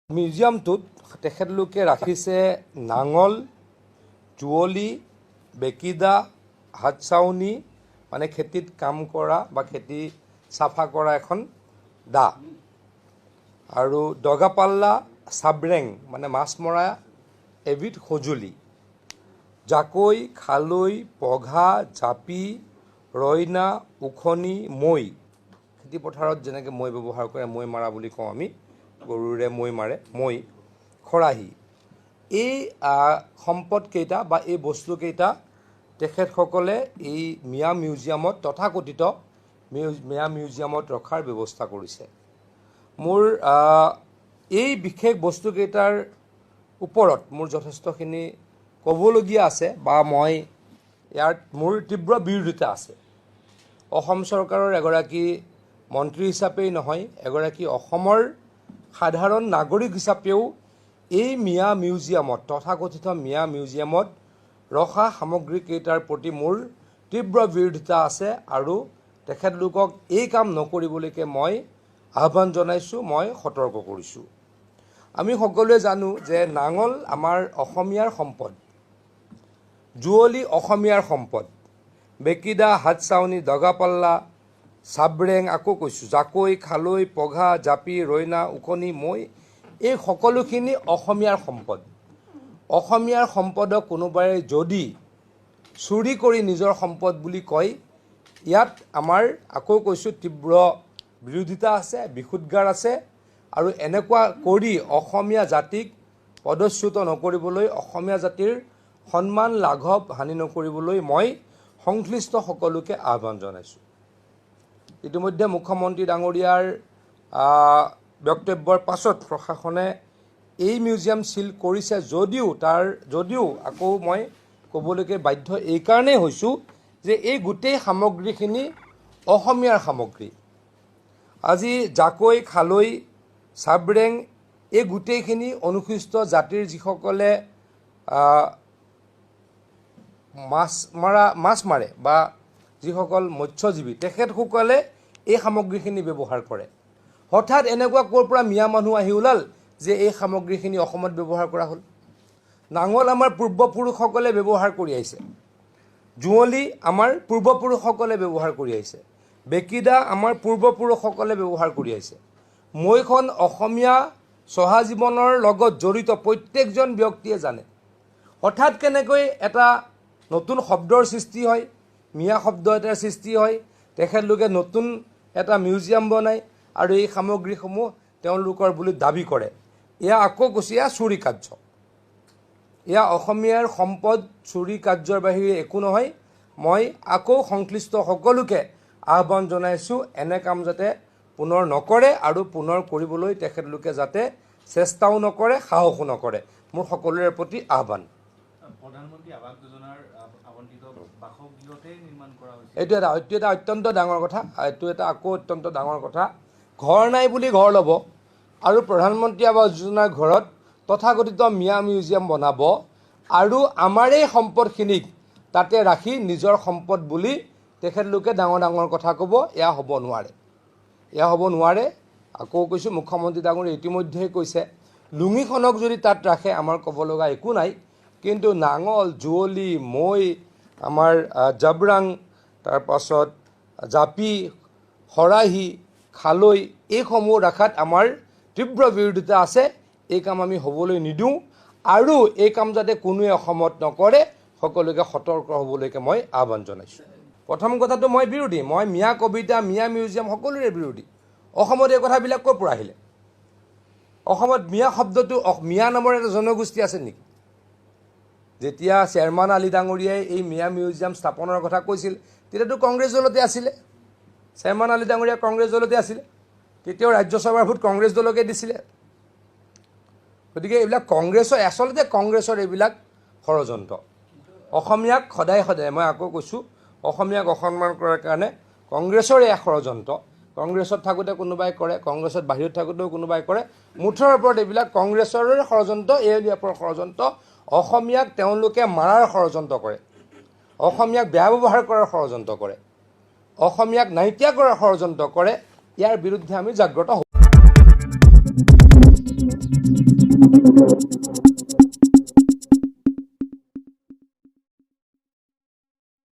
মিউজিয়ামটোত তেখেতলোকে ৰাখিছে নাঙল, যুঁৱলি, বেকিদা, হাতচাউনি, মানে খেতিত কাম কৰা বা খেতি চাফা কৰা এখন দা, আৰু দগাপাল্লা, চাবৰেং মানে মাছ মৰা এবিধ সঁজুলি, জাকৈ, খালৈ, পঘা, জাপি, ৰইনা, ওখনি, মৈ। খেতি পথাৰত যেনেকৈ মৈ ব্যৱহাৰ কৰে, মৈ মাৰা বুলি কওঁ আমি, গৰুৰে মৈ মাৰে, মৈ, খৰাহী। এই সম্পদকেইটা বা এই বস্তুকেইটা তেখেতসকলে এই মিয়া মিউজিয়ামত, তথাকথিত মিয়া মিউজিয়ামত ৰখাৰ ব্যৱস্থা কৰিছে। মোৰ এই বিশেষ বস্তুকেইটাৰ ওপৰত মোৰ যথেষ্টখিনি ক'বলগীয়া আছে বা মই ইয়াত মোৰ তীব্ৰ বিৰোধিতা আছে। অসম চৰকাৰৰ এগৰাকী মন্ত্ৰী হিচাপেই নহয়, এগৰাকী অসমৰ সাধাৰণ নাগৰিক হিচাপেও এই মিয়া মিউজিয়ামত, তথাকথিত মিয়া মিউজিয়ামত ৰখা সামগ্ৰীকেইটাৰ প্ৰতি মোৰ তীব্ৰ বিৰোধিতা আছে আৰু তেখেতলোকক এই কাম নকৰিবলৈকে মই আহ্বান জনাইছোঁ, মই সতৰ্ক কৰিছোঁ। আমি সকলোৱে জানো যে নাঙল আমাৰ অসমীয়াৰ সম্পদ, যুঁৱলি অসমীয়াৰ সম্পদ, বেকিদা, হাতচাউনি, দগাপাল্লা, চাবৰেং, আকৌ কৈছোঁ, জাকৈ, খালৈ, পঘা, জাপি, ৰইনা, ওখনি, মৈ, এই সকলোখিনি অসমীয়াৰ সম্পদ। অসমীয়াৰ সম্পদক কোনোবাই যদি চুৰি কৰি নিজৰ সম্পদ বুলি কয়, ইয়াত আমাৰ আকৌ কৈছোঁ তীব্ৰ বিৰোধিতা আছে, বিষোদ্গাৰ আছে। আৰু এনেকুৱা কৰি অসমীয়া জাতিক পদচ্যুত নকৰিবলৈ, অসমীয়া জাতিৰ সন্মান লাঘৱ হানি নকৰিবলৈ মই সংশ্লিষ্ট সকলোকে আহ্বান জনাইছোঁ। ইতিমধ্যে মুখ্যমন্ত্ৰী ডাঙৰীয়াৰ বক্তব্যৰ পাছত প্ৰশাসনে এই মিউজিয়াম চিল কৰিছে যদিও আকৌ মই ক'বলৈকে বাধ্য এইকাৰণেই হৈছোঁ যে এই গোটেই সামগ্ৰীখিনি অসমীয়াৰ সামগ্ৰী। আজি জাকৈ, খালৈ, চাবৰেং এই গোটেইখিনি অনুসূচিত জাতিৰ যিসকলে মাছ মাৰে বা যিসকল মৎস্যজীৱী, তেখেতসকলে এই সামগ্ৰীখিনি ব্যৱহাৰ কৰে। হঠাৎ এনেকুৱা ক'ৰ পৰা মিয়া মানুহ আহি ওলাল যে এই সামগ্ৰীখিনি অসমত ব্যৱহাৰ কৰা হ'ল? নাঙল আমাৰ পূৰ্বপুৰুষসকলে ব্যৱহাৰ কৰি আহিছে, যুঁৱলি আমাৰ পূৰ্বপুৰুষসকলে ব্যৱহাৰ কৰি আহিছে, বেকিদা আমাৰ পূৰ্বপুৰুষসকলে ব্যৱহাৰ কৰি আহিছে, মৈখন অসমীয়া চহা জীৱনৰ লগত জড়িত প্ৰত্যেকজন ব্যক্তিয়ে জানে। হঠাৎ কেনেকৈ এটা নতুন শব্দৰ সৃষ্টি হয়, মিয়া শব্দ এটাৰ সৃষ্টি হয়, তেখেতলোকে নতুন এটা মিউজিয়াম বনায় আৰু এই সামগ্ৰীসমূহ তেওঁলোকৰ বুলি দাবী কৰে। এয়া আকৌ কৈছোঁ, এয়া চুৰি কাৰ্য। এয়া অসমীয়াৰ সম্পদ চুৰি কাৰ্যৰ বাহিৰে একো নহয়। মই আকৌ সংশ্লিষ্ট সকলোকে আহ্বান জনাইছোঁ, এনে কাম যাতে পুনৰ নকৰে আৰু পুনৰ কৰিবলৈ তেখেতলোকে যাতে চেষ্টাও নকৰে, সাহসো নকৰে। মোৰ সকলোৰে প্ৰতি আহ্বান। প্ৰধানমন্ত্ৰী আৱাস যোজনাৰ আবণ্টিত বাসগৃহতে নিৰ্মাণ কৰা হৈছে। এইটো এটা অত্যন্ত ডাঙৰ কথা। এইটো এটা আকৌ অত্যন্ত ডাঙৰ কথা। ঘৰ নাই বুলি ঘৰ ল'ব আৰু প্ৰধানমন্ত্ৰী আৱাস যোজনাৰ ঘৰত তথাকথিত মিয়া মিউজিয়াম বনাব আৰু আমাৰেই সম্পদখিনিক তাতে ৰাখি নিজৰ সম্পদ বুলি তেখেতলোকে ডাঙৰ ডাঙৰ কথা ক'ব, এয়া হ'ব নোৱাৰে, এয়া হ'ব নোৱাৰে। আকৌ কৈছোঁ, মুখ্যমন্ত্ৰী ডাঙৰীয়া ইতিমধ্যেই কৈছে, লুঙিখনক যদি তাত ৰাখে আমাৰ ক'ব লগা একো নাই, কিন্তু নাঙল, যুঁৱলি, মৈ, আমাৰ জাবৰাং, তাৰপাছত জাপি, খৰাহী, খালৈ, এইসমূহ ৰখাত আমাৰ তীব্ৰ বিৰোধিতা আছে। এই কাম আমি হ'বলৈ নিদিওঁ আৰু এই কাম যাতে কোনোৱে অসমত নকৰে সকলোকে সতৰ্ক হ'বলৈকে মই আহ্বান জনাইছোঁ। প্ৰথম কথাটো মই বিৰোধী, মই মিয়া কবিতা, মিয়া মিউজিয়াম সকলোৰে বিৰোধী। অসমত এই কথাবিলাক ক'ৰ পৰা আহিলে? অসমত মিয়া শব্দটো, মিয়া নামৰ এটা জনগোষ্ঠী আছে নেকি? যেতিয়া শ্বেৰমান আলী ডাঙৰীয়াই এই মিয়া মিউজিয়াম স্থাপনৰ কথা কৈছিল, তেতিয়াতো কংগ্ৰেছ দলতে আছিলে। শ্বেৰমান আলী ডাঙৰীয়া কংগ্ৰেছ দলতে আছিলে, তেতিয়াও ৰাজ্যসভাৰ ভোট কংগ্ৰেছ দলকে দিছিলে। গতিকে এইবিলাক কংগ্ৰেছৰ, আচলতে কংগ্ৰেছৰ এইবিলাক ষড়যন্ত্ৰ। অসমীয়াক সদায় সদায় মই আকৌ কৈছোঁ, অসমীয়াক অসন্মান কৰাৰ কাৰণে কংগ্ৰেছৰ এয়া ষড়যন্ত্ৰ। কংগ্ৰেছত থাকোঁতে কোনোবাই কৰে, কংগ্ৰেছত বাহিৰত থাকোঁতেও কোনোবাই কৰে। মুঠৰ ওপৰত এইবিলাক কংগ্ৰেছৰে ষড়যন্ত্ৰ, এ এল ষড়যন্ত্ৰ। অসমীয়াক তেওঁলোকে মাৰাৰ ষড়যন্ত্ৰ কৰে, অসমীয়াক বেয়া ব্যৱহাৰ কৰাৰ ষড়যন্ত্ৰ কৰে, অসমীয়াক নাইকিয়া কৰাৰ ষড়যন্ত্ৰ কৰে। ইয়াৰ বিৰুদ্ধে আমি জাগ্ৰত হ'ব। Thank you.